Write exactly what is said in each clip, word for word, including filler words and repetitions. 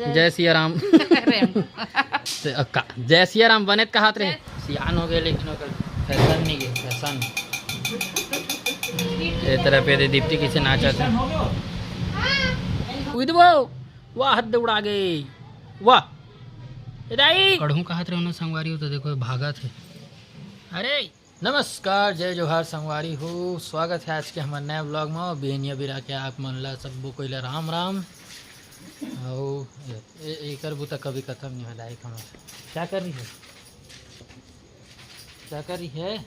जय सिया राम। ते अक्का, जय सिया राम बने त कहत रहे। सियान हो गए, लेकिन ओकर फैशन नहीं गए, फैशन। ए तरह पे दे दीप्ति किसे नाचत है। उइद वो, वाह, हद उड़ा गए, वाह। ए दाई, कढ़ू कहत रहे, उन्हें संगवारी हो तो देखो, भागत है। अरे, नमस्कार, जय जोहार संगवारी हो, स्वागत है आज के हमारे नए व्लॉग में। और बिहनिया बिरा के आप मन ला, सबो कोई ला राम राम। और ए-, ए-, एकर बुता कभी खत्म नहीं होला, एक हमारे। क्या कर रही है? क्या कर रही है?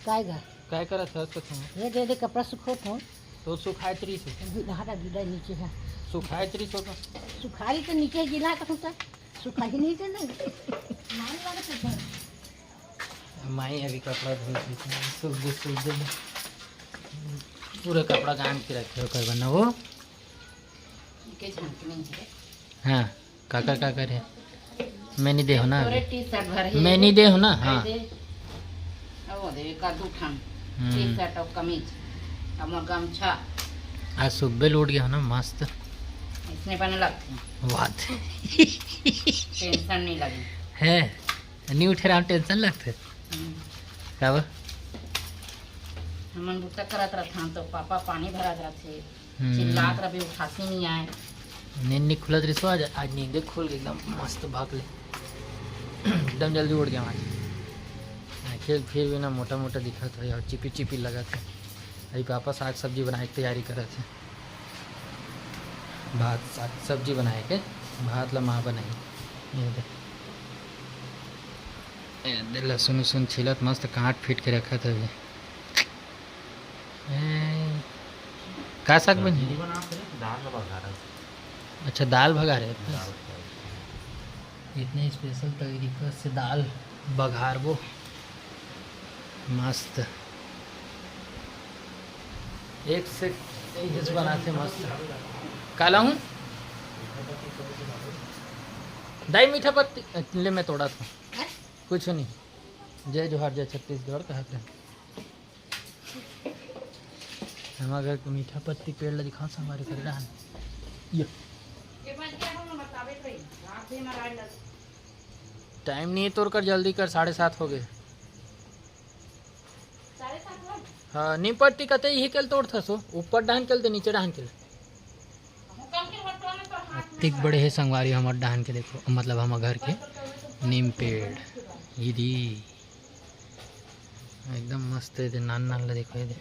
काय गा? काय करत है? तो तुम ये दे दे, कपड़ा सुखोत हूँ। तो सुखाए तरी से। अभी नहारा गिरा नीचे है। सुखाए तरी से तो। सुखारी तो नीचे गिला तो होता। सुखाई नहीं थे ना। मार मार के माई अभी कपड़ा धोई थी, सूख दे, सूख दे। पूरा कपड़ा गान के रखे हो कर बना वो। के झांक नहीं है। हाँ, काकर, काकर है? मैं नहीं दे हो ना अभी। T-shirt भर है। मैं नहीं दे हो ना, हाँ। वो दे, का दू ठन। हम्म। T-shirt और कमीज, और मोर गमछा। आज सुबह लौट गया हो ना, मस्त। इसने बने लगते हैं। बात। Tension नहीं लगी। है। नहीं उठे रहा, tension लगथे। हम्म। काबर? हमन बुता करत रथन तो पापा पानी भरत रथे, हम्म। चिल्लात रहे, उठासी नहीं आए। नींद नहीं खुलत रिसो आज, आज नींदे खुल के एकदम मस्त भाग ले। एकदम जल्दी उठ गया आज। आँखें फिर भी ना मोटा मोटा दिखत है और चिपी चिपी लगत है। अभी पापा साग सब्जी बनाए के तैयारी करत है। भात, साग, सब्जी बनाए के, भात ला माँ बनाई। ये दे। ए, दे लहसुन उसुन छीलत मस्त काट फीट के रखत हवे। ए, का साग बनी? सब्जी बनात हे, दाल ला बघारत। अच्छा, दाल बघारे। दाल बघारत। इतने special तरीका से दाल बघारबो। मस्त। एक से एक डिश बनाथे मस्त। काला हूँ? दाई मीठा पत्ती ले, मैं तोड़ा था। कुछ नहीं। जय जोहार, जय छत्तीसगढ़ कहत रहे। हमारे घर के मीठा पत्ती पेड़ ला दिखाओ, संगवारी कर रहा है। ये। टाइम नहीं है तोर कर, जल्दी कर, साढ़े सात हो गए। हाँ, नीम पत्ती कते इही केल तोड़थस हो, ऊपर डाहन केल ते नीचे डाहन केल। अतिक बड़े हे संगवारी हमर डाहन के, देखो, मतलब हमर घर के नीम पेड़। ये दी, एकदम मस्त हे दे, नान नान ला देखो ये दे।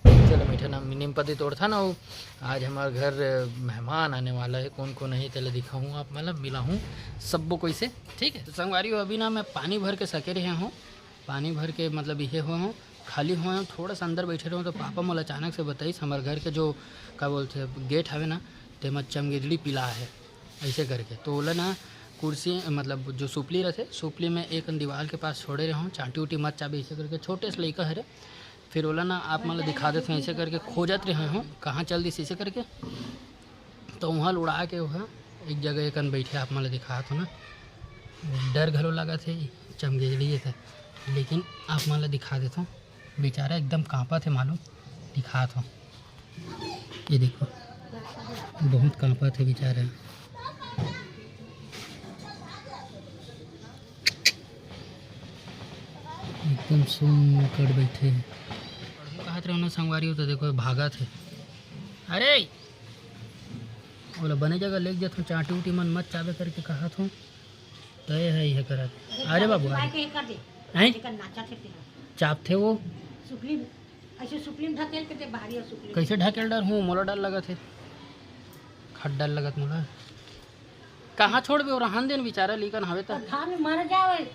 चलो मीठा नाम नीम पत्ती तोड़थन। आज हमारे घर मेहमान आने वाला है, कौन कौन है तेला दिखाहूँ आप, मतलब मिलाहूँ सब्बो कोई से, ठीक है। तो संगवारी हो, अभी ना मैं पानी भर के सके रहे हूँ, पानी भर के मतलब इहे हुए हूँ, खाली हुए हूँ, थोड़ा सा अंदर बैठे रहूँ तो पापा मोला अचानक से बताइस, हमारे घर के जो का बोलते हैं गेट हवे ना, तेमा चमगेदड़ी पिला है। ऐसे करके तो ओला ना कुर्सी, मतलब जो सुपली रहथे, सुपली में एक दीवार के पास छोड़े रहूँ, चांटी उटी मत चाबे, ऐसे करके। छोटे से लइका हरे, फिर ओला ना आप मन ल दिखा देथों, ऐसे करके खोजत रहे हूँ, कहाँ चल दिस ऐसे करके। तो वहाँ उड़ा के वह एक जगह एकन बैठे, आप मन ल दिखात हूँ ना। डर घलो लगत हे, चमगेजड़ी हे, लेकिन आप मन ल दिखा देथों। बेचारा एकदम कांपत हे मालूम, दिखात हूँ। ये देखो, बहुत कांपत हे बेचारा। एकदम सुन्न कर बैठे हे। कहत रहे ना संगवारी हो तो देखो भागत हे। अरे ओला बने जगह लेके जाथों, चांटी उटी मन मत चाबे करके कहत हूँ। तय है ये करत। अरे बाबू, माइक ये कर दे। हैं? जेकर नाचा थे तेरा। चापथे वो। सुपली, ऐसे सुपली में ढकेल के दे, बाहरी और सुपली में। कैसे ढकेल डर हूँ, मोला डर लगत हे। खट डर लगत मोला। कहाँ छोड़बे, वो रहन देन बेचारा, लिकन हवे त। और झाड़ में मारा जावे।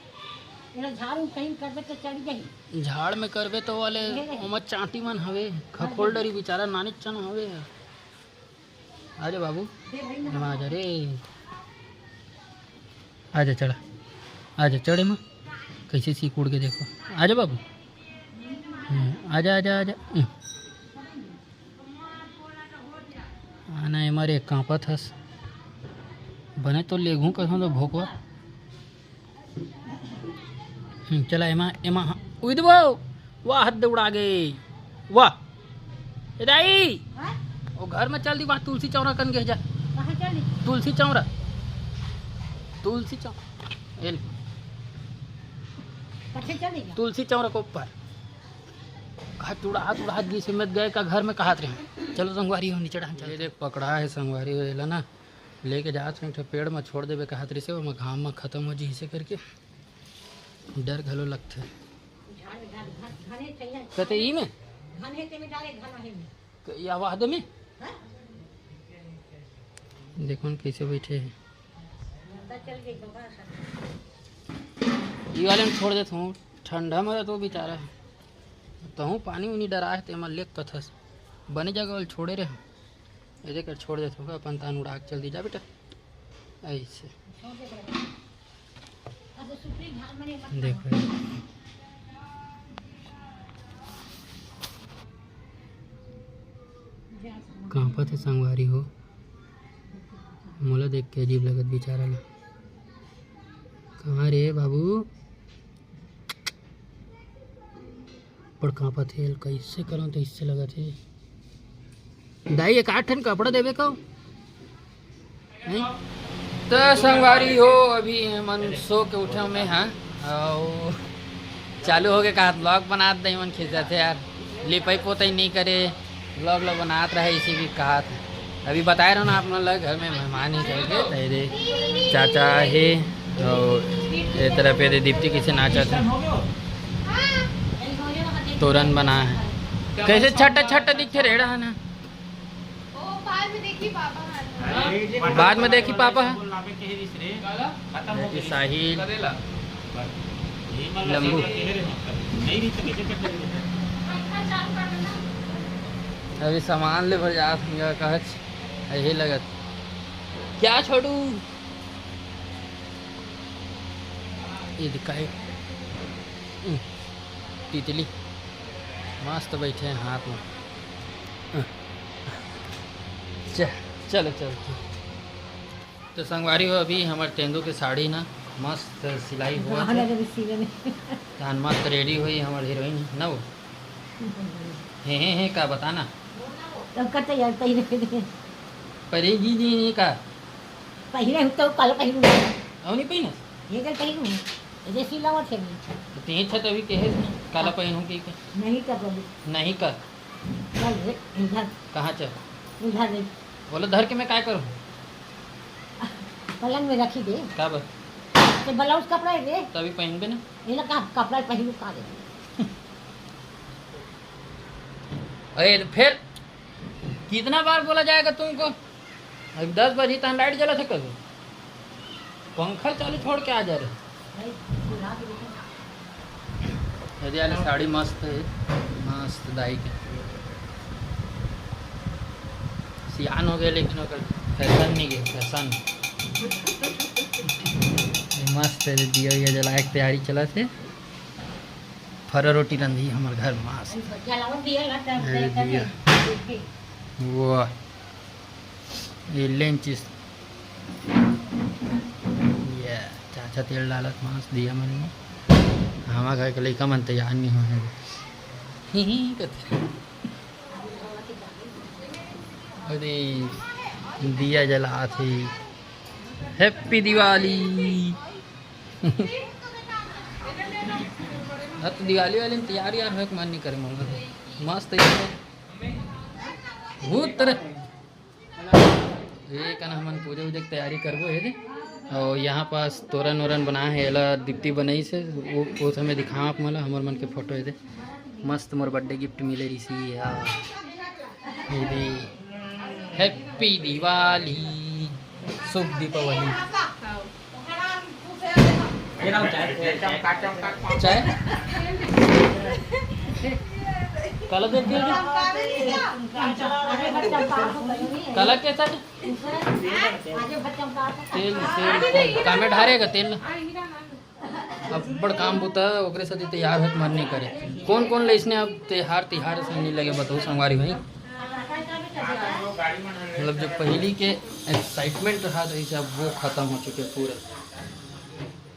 एला झाड़ में कहीं करबे तो चढ़ जाही। झाड़ में करबे तो वाले, ये नहीं। ओमा चांटी मन हवे, खखोल डरी बेचारा, नानी चन हवे। आजा बाबू, एमा आजा रे। आजा, चढ़ा। आजा, चढ़ एमा। कैसे सीख उड़ के देखो। आजा बाबू। हम्म, आजा, आजा, आजा। हम्म। आना एमा रे, कांपत हस। बने तो लेगहूँ कसम तो भोकवा। हम्म, चला एमा, एमा, हाँ। उई दे वो, वाह, हद उड़ा गे। वाह। ए दाई, हाँ? वो घर में चल दी, वहाँ तुलसी चौरा कन गे जा। कहाँ चल दी? तुलसी चौरा। तुलसी चौरा। ए ले। कथे चल दी? तुलसी चौरा के ऊपर। हाथ उड़ा, हाथ उड़ा, हाथ गिस मत गए का घर में कहत रहे। चलो संगवारी हो, नीचे डाल चल। ये देख, पकड़ा है संगवारी हो, एला ना लेके जात रहे, एक ठो पेड़ में छोड़ देबे कहत रहिसे, ओमा घाम में खत्म हो जइसे करके। डर घलो लगथे। झाड़ में घन, घन, घन हे, तैया कते ई में? घन हे, तेमे डाले, घन हे में। क-, या वाहदे में? हाँ? देखो न कैसे बैठे हैं। मुर्दा चल गई, बाबा, सब। ई वाले में छोड़ देत हूँ, ठंडा में तो बेचारा है। तहूँ पानी उनी डरा है, तेमा लेक कथस। बने जगह वाले छोड़े रहे। ए देख, छोड़ देत हूँ, अपन तान उड़ा के चल दी जा बेटा। ऐसे। देखो, कांपत हे संगवारी हो, मोला देख के अजीब लगत बेचारा ला। कहाँ रे बाबू? बड़ कांपत हे, कइसे करंव तइसे लगत हे। दाई, एक आध ठन कपड़ा देबे का? नहीं? त संगवारी हो, अभी हमन सो के उठे में, हाँ, अउ चालू हो गे कहा vlog बनात दई मन खींचत हे यार, लिपई पोतई नहीं करे, vlog ला बनात रहे इसी भी कहा था। अभी बताए रहो ना आप मन ला घर में मेहमान ही करके, तेरे चाचा हे अउ ए तरफ ये दे दीप्ति किसे नाचत हे, तोरन बना है, कैसे छट्टा छट्टा दिखथे रेड़ा है ना। ओ, बाद में देखी पापा हन। बाद में देखी पापा हन। बोलना पे कह रही रे। खत्म हो ये गई। साहिल। ये मतलब लंबू। कह रहे हो। नहीं रही तो कैसे कट रही है? अभी सामान ले भर जात हंगा कहच। यही लगत। क्या छोटू? ये दिखाए। हम्म, तितली मस्त बैठे हैं हाथ में। च-, चलो, चलो। तो संगवारी हो, अभी हमर तेंदू के साड़ी ना मस्त सिलाई हुआ हाँ, थे। अभी सिले नहीं। तहन मस्त रेडी हुई हमर हीरोइन ना वो। हे, हे, हे, का बताना? तब कते यार पहिरे दे। परेगी जी, ये का? पहिरे हूँ तो काला पहिरू। अउ नहीं पहिनस? ये कर पहिरू। ये सिलावत है मैं। तो तेज छ तभी कहे नहीं, काला पहिनू के, के। नहीं कर बाबू। नहीं कर। चल रे, इधर। कहाँ चल? इधर रे। बोलो, धर के मैं काय करूँ? पलंग में रखी दे। का बा? तो ब्लाउज कपड़ा है रे। तभी पहिनबे ना। ये ना का कपड़ा पहिरू का दे। अरे, तो फिर कितना बार बोला जाएगा तुमको? अभी दस बजी तहन लाइट जलत हे कभी? पंखा चालू छोड़ के आ जा रहे। भाई, बुला के देखो। ये वाली साड़ी मस्त है, मस्त दाई के। सियान हो गए लेकिन ओकर फैशन नहीं गए, फैशन। ये मस्त है, दिया उया जला के तैयारी चलत हे। फरा रोटी रंधी हमर घर मस्त। जलावन दिया ला, तब अरे तब दिया। तब वाह। ये लेंचिस। ये चाचा तेल डालत मस्त दिया मन में। हमार घर के लइका मन तैयार नहीं होए हैं। ही ही करथे। अरे दिया जलात हे। Happy दिवाली। अब तो दिवाली वाले में तैयार यार होए के मन नहीं करे मोला। मस्त है। भूत तरह। ये कन हमन पूजा उजा के तैयारी करबो हे दे। और यहाँ पास तोरन ओरन बना है, एला दीप्ति बनाइस हे, वो, वो समय दिखाओ आप मन ला, हमर मन के फोटो हे दे। मस्त मोर birthday gift मिले रिसी, हाँ। ये दे, Happy दिवाली, शुभ दीपावली। चाय? काला देख के? काला कैसा? तेल, तेल, तेल। कामे ढारेगा तेल? अब बड़ काम बुता, ओकरे साथे तैयार होत मन नहीं करे। कौन कौन ले इसने अब त्योहार, तिहार से नहीं लगे, बताओ संगवारी भाई। मतलब जो पहली के excitement रहा था, इसे अब वो खत्म हो चुके पूरे।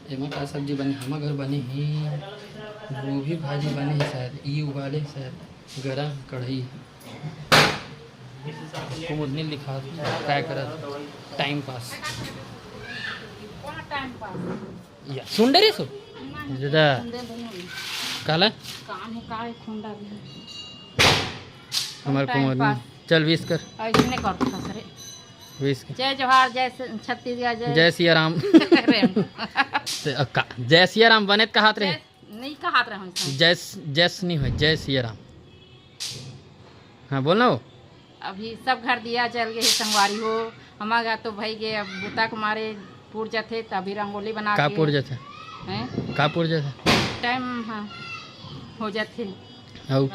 एमा का सब्जी बने? हमर घर बने हे गोभी भाजी बने हे शायद, ई उबाले शायद, गरम कढ़ाई। कुमुदनी लिखा, काय करत? Time pass. या, सुन डरे सो? नहीं, दादा। सुन दे, नहीं। काला? काम है, का है, खुंडा भी है। हमर टाइम कुमुदनी। पास। चल, विश कर। ऐसे नहीं करता, सरे। विश कर। जय जोहार, जय स-, छत्तीसगढ़, जय जय सिया राम। अरे। ते, अ, का, जय सिया राम बने त कहात रहे। जय, नहीं कहात रहे हम इसमें। जय स-, जय स-, नहीं होय, जय सिया राम। हाँ, बोल ना वो। अभी सब घर दिया जल गए हे संगवारी हो, हमार घर तो भई गए, अब बुता के मारे पुर जाथे, त अभी रंगोली बना का के पुर जाथे? हैं? का पुर जाथे? टाइम, हाँ, हो जाथे। अउ?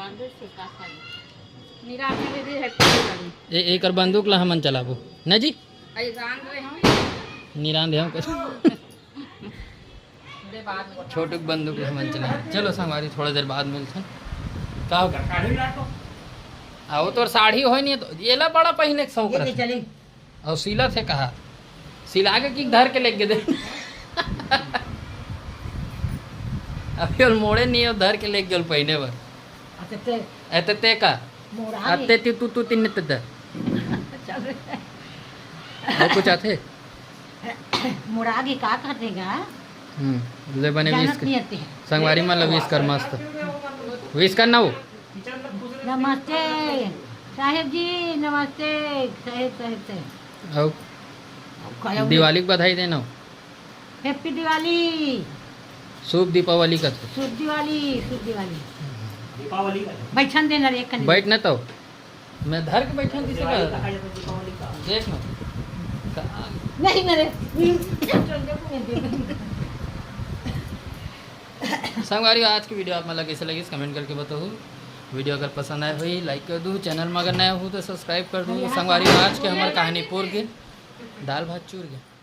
निरांत में दे दे, हैप्पी दिवाली। ए-, एकर बंदूक ला हमन चलाबो, न जी? अरे, रांध रहे हम। निरांत हम कर। दे बाद में। छोटू के बंदूक ला हमन चलाबो। चलो संगवारी, थोड़ा देर बाद मिलथन। का हो गया? आ, वो तोर साड़ी होय नहीं तो एला बड़ा पहिने के शौक ये रथे। चले। अउ सिलथे कहा? सिला के कि धर के लेग गे दे? अभी ओला मोड़े नहीं हे, धर के लेग गे पहिने बर। अच्छा, ते ए, ते, ते का? मोड़ा अते गे। ती, तू, तू, तीन ते दे। चल रे। अउ कुछ आथे? मोड़ा गे का कर देगा? हम्म, ले बने जानत विश कर। नहीं आते हैं। संगवारी मन ला विश कर मस्त। विश कर ना वो। नमस्ते साहेब जी, नमस्ते साहेब, साहेब, साहेब। अउ कहो दिवाली के बधाई देना। हैप्पी दिवाली। शुभ दीपावली का तो। शुभ दिवाली, शुभ दिवाली। दीपावली का। बैठन देना रे, एक कनी। बैठ ना तो। मैं धर के बैठन किसे का? दीपावली का। देख ना। नहीं, मेरे। संगवारी, आज की वीडियो आप मन ला कइसे लगिस, कमेंट करके बताहू। वीडियो अगर पसंद आए होही, लाइक कर दू। चैनल में अगर नया हो तो सब्सक्राइब कर दू। संगवारी, आज के हमर कहानी पुर गे, दाल भात चूर गे।